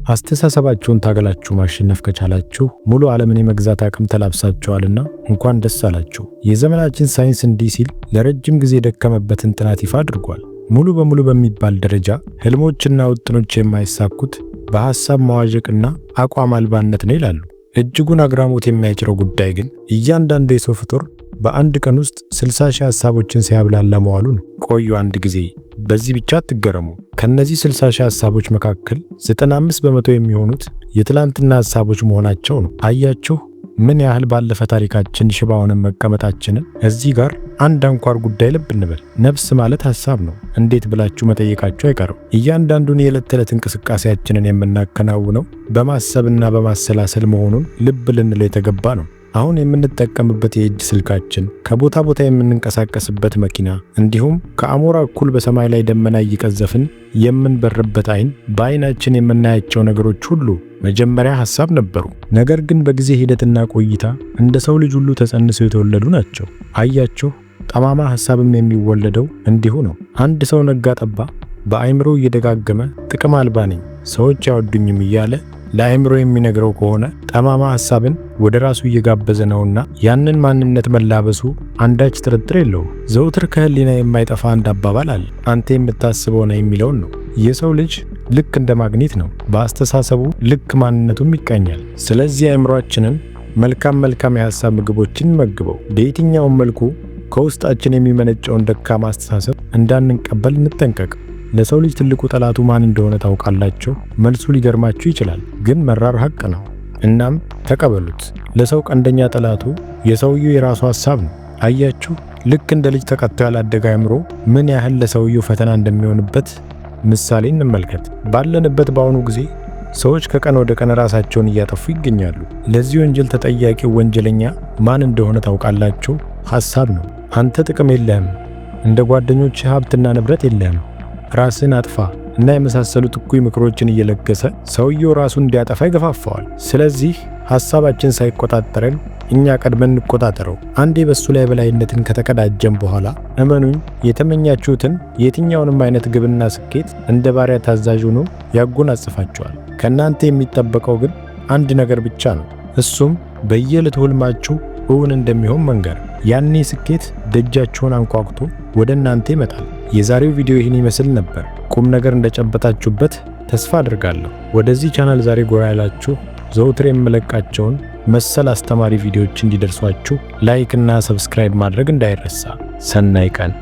አስተሳሰባችሁን ታገላችሁ ማሸነፍ ከቻላችሁ ሙሉ ዓለምን የመግዛት አቅም ተላብሳችኋልና እንኳን ደስ አላችሁ። የዘመናችን ሳይንስ እንዲህ ሲል ለረጅም ጊዜ የደከመበትን ጥናት ይፋ አድርጓል። ሙሉ በሙሉ በሚባል ደረጃ ህልሞችና ውጥኖች የማይሳኩት በሐሳብ መዋዠቅና አቋም አልባነት ነው ይላሉ። እጅጉን አግራሞት የሚያጭረው ጉዳይ ግን እያንዳንዱ የሰው ፍጡር በአንድ ቀን ውስጥ 60 ሺህ ሐሳቦችን ሲያብላላ መዋሉ ነው። ቆዩ አንድ ጊዜ በዚህ ብቻ አትገረሙ። ከነዚህ 60 ሺህ ሐሳቦች መካከል 95% የሚሆኑት የትላንትና ሐሳቦች መሆናቸው ነው። አያችሁ ምን ያህል ባለፈ ታሪካችን ሽባ ሆነን መቀመጣችንን። እዚህ ጋር አንድ አንኳር ጉዳይ ልብ እንበል። ነፍስ ማለት ሐሳብ ነው። እንዴት ብላችሁ መጠየቃችሁ አይቀርም። እያንዳንዱን የዕለት ተዕለት እንቅስቃሴያችንን የምናከናውነው በማሰብና በማሰላሰል መሆኑን ልብ ልንለው የተገባ ነው። አሁን የምንጠቀምበት የእጅ ስልካችን፣ ከቦታ ቦታ የምንንቀሳቀስበት መኪና፣ እንዲሁም ከአሞራ እኩል በሰማይ ላይ ደመና እየቀዘፍን የምንበርበት አይን፣ በአይናችን የምናያቸው ነገሮች ሁሉ መጀመሪያ ሐሳብ ነበሩ። ነገር ግን በጊዜ ሂደትና ቆይታ እንደ ሰው ልጅ ሁሉ ተጸንሰው የተወለዱ ናቸው። አያችሁ፣ ጠማማ ሐሳብም የሚወለደው እንዲሁ ነው። አንድ ሰው ነጋ ጠባ በአእምሮ እየደጋገመ ጥቅም አልባ ነኝ፣ ሰዎች አይወዱኝም እያለ ለአእምሮ የሚነግረው ከሆነ ጠማማ ሐሳብን ወደ ራሱ እየጋበዘ ነውና ያንን ማንነት መላበሱ አንዳች ጥርጥር የለውም። ዘውትር ከህሊና የማይጠፋ አንድ አባባል አለ። አንተ የምታስበው ነው የሚለውን ነው። የሰው ልጅ ልክ እንደ ማግኔት ነው። በአስተሳሰቡ ልክ ማንነቱም ይቃኛል። ስለዚህ አእምሯችንን መልካም መልካም የሐሳብ ምግቦችን መግበው። በየትኛውም መልኩ ከውስጣችን የሚመነጨውን ደካማ አስተሳሰብ እንዳንቀበል እንጠንቀቅ። ለሰው ልጅ ትልቁ ጠላቱ ማን እንደሆነ ታውቃላችሁ? መልሱ ሊገርማችሁ ይችላል፣ ግን መራር ሐቅ ነው። እናም ተቀበሉት። ለሰው ቀንደኛ ጠላቱ የሰውየው የራሱ ሐሳብ ነው። አያችሁ፣ ልክ እንደ ልጅ ተቀጥቶ ያላደገ አእምሮ ምን ያህል ለሰውየው ፈተና እንደሚሆንበት ምሳሌ እንመልከት። ባለንበት በአሁኑ ጊዜ ሰዎች ከቀን ወደ ቀን ራሳቸውን እያጠፉ ይገኛሉ። ለዚህ ወንጀል ተጠያቂው ወንጀለኛ ማን እንደሆነ ታውቃላችሁ? ሐሳብ ነው። አንተ ጥቅም የለህም፣ እንደ ጓደኞችህ ሀብትና ንብረት የለህም፣ ራስን አጥፋ እና የመሳሰሉት እኩይ ምክሮችን እየለገሰ ሰውየው ራሱን እንዲያጠፋ ይገፋፋዋል። ስለዚህ ሐሳባችን ሳይቆጣጠረን እኛ ቀድመን እንቆጣጠረው። አንዴ በሱ ላይ በላይነትን ከተቀዳጀን በኋላ እመኑኝ የተመኛችሁትን የትኛውንም አይነት ግብና ስኬት እንደ ባሪያ ታዛዥ ሆኖ ያጎናጽፋችኋል። ከእናንተ የሚጠበቀው ግን አንድ ነገር ብቻ ነው። እሱም በየዕለቱ ህልማችሁ እውን እንደሚሆን መንገር። ያኔ ስኬት ደጃችሁን አንኳኩቶ ወደ እናንተ ይመጣል። የዛሬው ቪዲዮ ይህን ይመስል ነበር። ቁም ነገር እንደጨበጣችሁበት ተስፋ አድርጋለሁ። ወደዚህ ቻናል ዛሬ ጎራ ያላችሁ ዘውትር የምለቃቸውን መሰል አስተማሪ ቪዲዮዎች እንዲደርሷችሁ like እና subscribe ማድረግ እንዳይረሳ። ሰናይ ቀን።